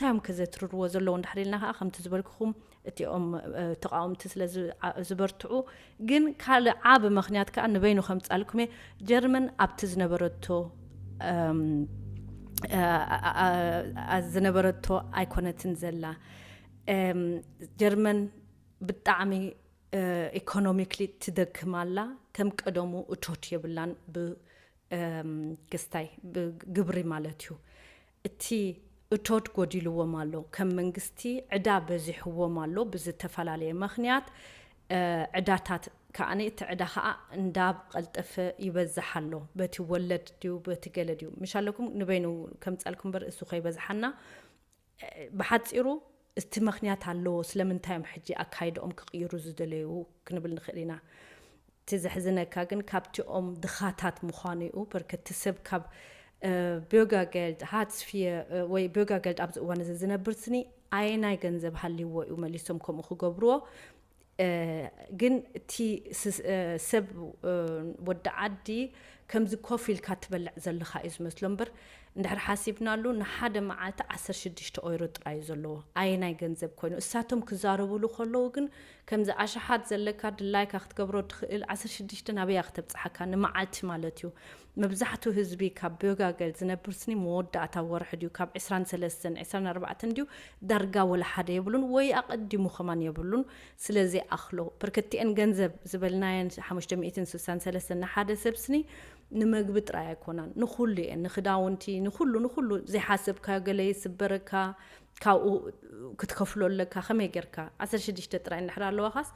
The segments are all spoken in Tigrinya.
እንታይ እዮም ከዘትርርዎ ዘለዉ እንድሕር ኢልና ከዓ ከምቲ ዝበልኩኹም እቲኦም ተቃወምቲ ስለ ዝበርትዑ፣ ግን ካልእ ዓብ ምክንያት ከዓ ንበይኑ ከምፃልኩም እየ። ጀርመን ኣብቲ ዝነበረቶ ዝነበረቶ ኣይኮነትን ዘላ። ጀርመን ብጣዕሚ ኢኮኖሚክሊ ትደክም ኣላ። ከም ቀደሙ እቶት የብላን። ብክስታይ ብግብሪ ማለት እዩ። እቲ እቶት ጎዲልዎም ኣሎ። ከም መንግስቲ ዕዳ በዚሕዎም ኣሎ ብዝተፈላለየ ምክንያት። ዕዳታት ከዓኒ እቲ ዕዳ ከዓ እንዳብ ቀልጠፈ ይበዝሕ ኣሎ። በቲ ወለድ ድዩ በቲ ገለ ድዩ ምሽ ኣለኩም ንበይኑ ከምፃልኩም በር እሱ ከይበዝሓና። ብሓፂሩ እቲ ምክንያት ኣለዎ ስለምንታይ እዮም ሕጂ ኣካይድኦም ክቕይሩ ዝደለዩ ክንብል ንኽእል ኢና። እቲ ዘሕዝነካ ግን ካብቲኦም ድኻታት ምዃኑ እዩ። በርከቲ ሰብ ካብ ቢዮጋገልድ ሃትስፊየ ወይ ቢዮጋገልድ ኣብዚ እዋን እዚ ዝነብር ስኒ ኣየናይ ገንዘብ ሃልይዎ እዩ መሊሶም ከምኡ ክገብርዎ። ግን እቲ ሰብ ወዲ ዓዲ ከምዚ ኮፍ ኢልካ ትበልዕ ዘለኻ እዩ ዝመስሎ እምበር እንድሕር ሓሲብናሉ ንሓደ መዓልቲ ዓሰርተ ሽዱሽተ ኦይሮ ጥራይ እዩ ዘለዎ። ኣየናይ ገንዘብ ኮይኑ እሳቶም ክዛረብሉ ከለዉ ግን ከምዚ ኣሽሓት ዘለካ ድላይካ ክትገብሮ ትኽእል ዓሰርተ ሽዱሽተ ናበያ ክተብፅሓካ ንመዓልቲ ማለት እዩ። መብዛሕትኡ ህዝቢ ካብ ቢዮጋገል ዝነብር ስኒ መወዳእታ ወርሒ ድዩ ካብ ዕስራን ሰለስተን ዕስራን ኣርባዕተን ድዩ ዳርጋ ወላ ሓደ የብሉን ወይ ኣቐዲሙ ከማን የብሉን። ስለዚ ኣኽሎ በርከቲአን ገንዘብ ዝበልናየን ሓሙሽተ ሚእትን ስሳን ሰለስተን ንሓደ ሰብ ስኒ ንመግቢ ጥራይ ኣይኮናን ንኩሉ እየን ንክዳውንቲ ንኩሉ ንኩሉ ዘይሓሰብካዮ ገለ ይስበረካ ካብኡ ክትከፍሎ ኣለካ ከመይ ጌርካ ዓሰርተ ሽዱሽተ ጥራይ እንድሕር ኣለዋኻስ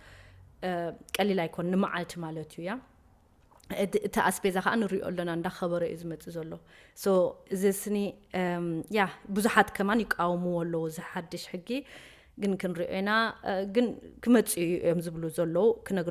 ቀሊል ኣይኮን ንመዓልቲ ማለት እዩ እያ። እቲ ኣስቤዛ ከዓ ንሪኦ ኣለና እንዳኸበረ እዩ ዝመፅእ ዘሎ። ሶ እዚ ስኒ ያ ብዙሓት ከማን ይቃወምዎ ኣለዉ እዚ ሓድሽ ሕጊ ግን ክንሪኦ ኢና። ግን ክመፅኡ እዮም ዝብሉ ዘለዉ ክነግሮ